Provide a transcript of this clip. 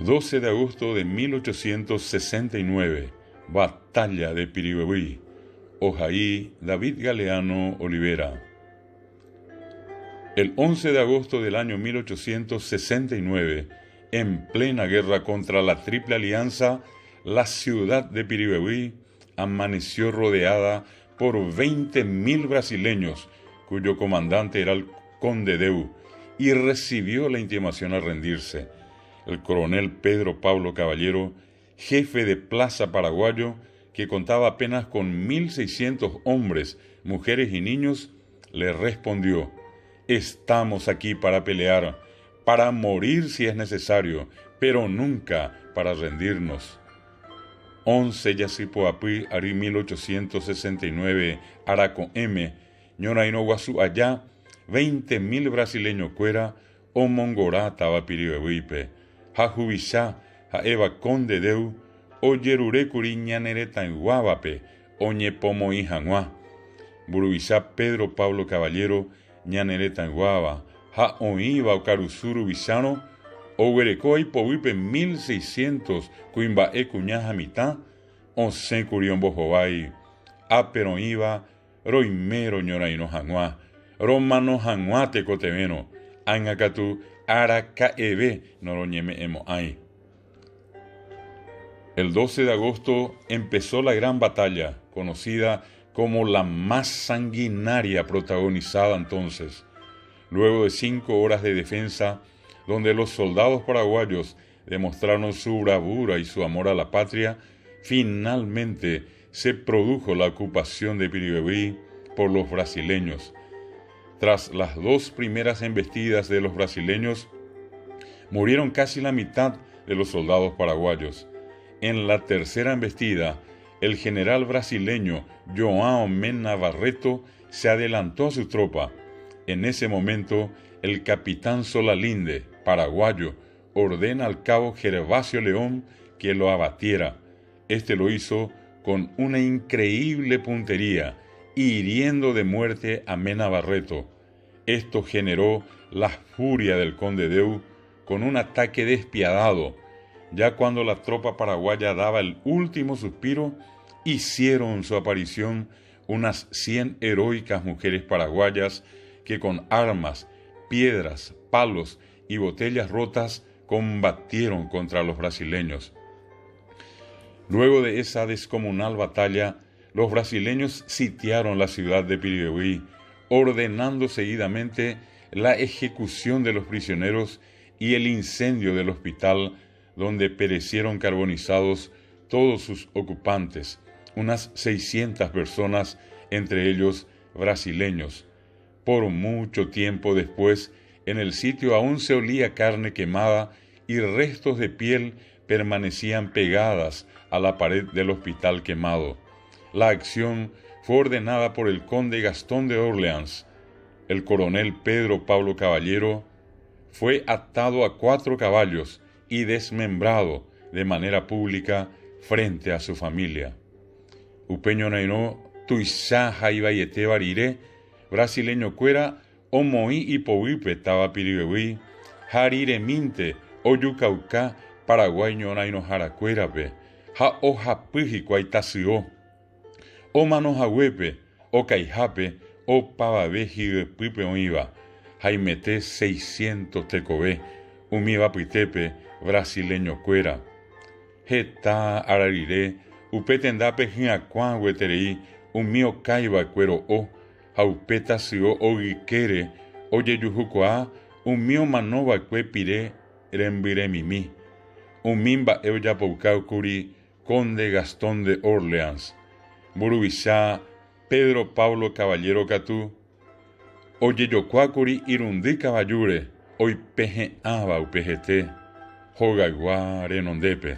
12 de agosto de 1869, Batalla de Piribebuy, ohai David Galeano Olivera. El 11 de agosto del año 1869, en plena guerra contra la Triple Alianza, la ciudad de Piribebuy amaneció rodeada por 20.000 brasileños, cuyo comandante era el conde Deu, y recibió la intimación a rendirse. El coronel Pedro Pablo Caballero, jefe de Plaza Paraguayo, que contaba apenas con 1.600 hombres, mujeres y niños, le respondió, Estamos aquí para pelear, para morir si es necesario, pero nunca para rendirnos. 11 Jasypoapy ary 1869 arako'ẽme ñorairõ guasu aja veinte mil brasileño-kuéra omongora táva Piribebuy-pe, ha huvicha ha'éva Conde Deu ojerurékuri ñane retãyguávape oñepomoĩ hag̃ua. Mburuvicha Pedro Pablo Caballero ñane retãyguáva ha oĩva okarusu ruvichárõ, oguereko ipoguýpe 1600 kuimba'e kuña ha mitã, osẽkuri ombohovái, Ápe roĩva roime roñorairõ hag̃ua, romano hag̃ua tekotevẽrõ, ág̃a katu araka'eve noroñeme'ẽmo'ãi. El 12 de agosto empezó la gran batalla, conocida como la más sanguinaria protagonizada entonces. Luego de cinco horas de defensa, donde los soldados paraguayos demostraron su bravura y su amor a la patria, finalmente se produjo la ocupación de Piribebuy por los brasileños. Tras las dos primeras embestidas de los brasileños, murieron casi la mitad de los soldados paraguayos. En la tercera embestida, el general brasileño João Mena Barreto se adelantó a su tropa. En ese momento, el capitán Solalinde, paraguayo, ordena al cabo Gervasio León que lo abatiera. Este lo hizo con una increíble puntería, hiriendo de muerte a Mena Barreto. Esto generó la furia del conde Deu con un ataque despiadado. Ya cuando la tropa paraguaya daba el último suspiro, hicieron su aparición unas 100 heroicas mujeres paraguayas que con armas, piedras, palos y botellas rotas combatieron contra los brasileños. Luego de esa descomunal batalla, los brasileños sitiaron la ciudad de Piribebuy, ordenando seguidamente la ejecución de los prisioneros y el incendio del hospital donde perecieron carbonizados todos sus ocupantes, unas 600 personas, entre ellos brasileños. Por mucho tiempo después, en el sitio aún se olía carne quemada y restos de piel permanecían pegadas a la pared del hospital quemado. La acción fue ordenada por el conde Gastón de Orleans. El coronel Pedro Pablo Caballero fue atado a cuatro caballos y desmembrado de manera pública frente a su familia. Upe ñorairõ tuicha ha ivaietéva rire, brasileñokuéra omoĩ ipoguýpe táva Piribebuy ha riremínte ojukauka Paraguái ñorairõharakuérape ha ohapy hikuái tasyo. Omano haguépe, okaihápe opavave hyepýpe oĩva, haimete seiscientos tekove, umíva apytépe brasileñokuéra. Heta ára rire, upe tendápe hyakuã gueterei umi okaiva'ekue ro'o ha upe tasyo ogykére ojejuhukuaa umi omanova'ekue pire rembyremimi. Umi mba'e ojapouka kuri Conde Gastón de Orleans, mburuvicha Pedro Pablo Caballero katu ojejokuákuri irundy kavajúre oipehe'ãva upe hete hogaygua renondépe.